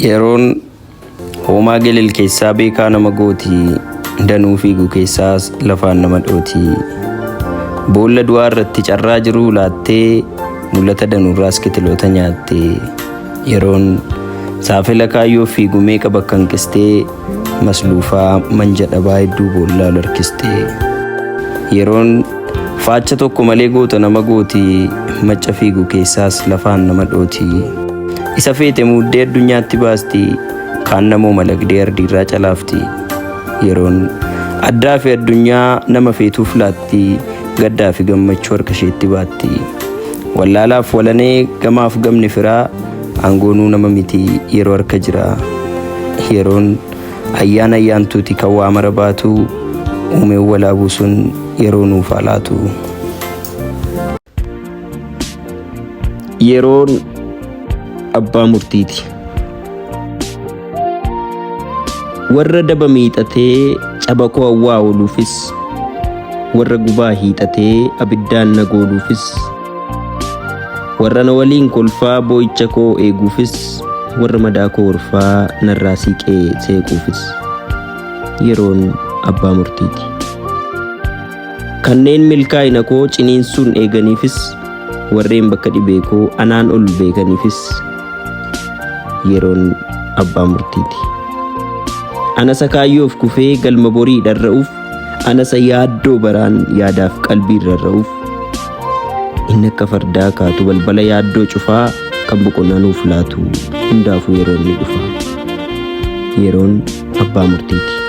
Yeroon hoomaa gelel keessaa beekaa nama gooti, danuu fiigu keessaas lafaan nama dhooti. Boolla du'aa irratti carraa jiruu laattee mul'ata danuurraas kitiloota nyaatte. Yeroon saafela kaayyoo fiigu meeqa bakka hanqistee masluufaa manja dhabaa hedduu boollaa ol harkiste. Yeroon faacha tokko malee goota nama gooti, macca fiigu keessaas lafaan nama dhooti. Isa feete muuddee addunyaatti baasti, kaan namoo malagdee ardiirraa calaafti. Yeroon addaa fi addunyaa nama feetuuf laatti, gaddaa fi gammachuu harka isheetti baatti. Wallaalaaf walanee gamaaf gamni firaa, aangoonuu nama miti yeroo harka jira. Yeroon ayyaan ayyaantuuti kan waa mara baatu, uumeen walaabuu sun yeroo nuuf haa laatu. Yeroon abbaa murtiiti. Warra daba miixatee caba koo awwaa ooluufis, warra gubaa hiixatee abiddaan na gooluufis, warra na waliin kolfaa boo'icha koo eeguufis, warra madaa koo horfaa narraa siiqee seequufis yeroon abbaa murtiiti. Kanneen milkaa'ina koo ciniinsuun eeganiifis, warreen bakka dhibee koo anaan ol beekaniifis yeroon abbaa murtiiti. Anasa kaayyoof kufee galma borii dharra'uuf, anasa yaaddoo baraan yaadaaf qalbiin rarra'uuf, inni akka fardaa kaatu balbala yaaddoo cufaa kan boqonnaa nuuf laatu hundaafuu yeroon ni dhufa. Yeroon abbaa murtiiti.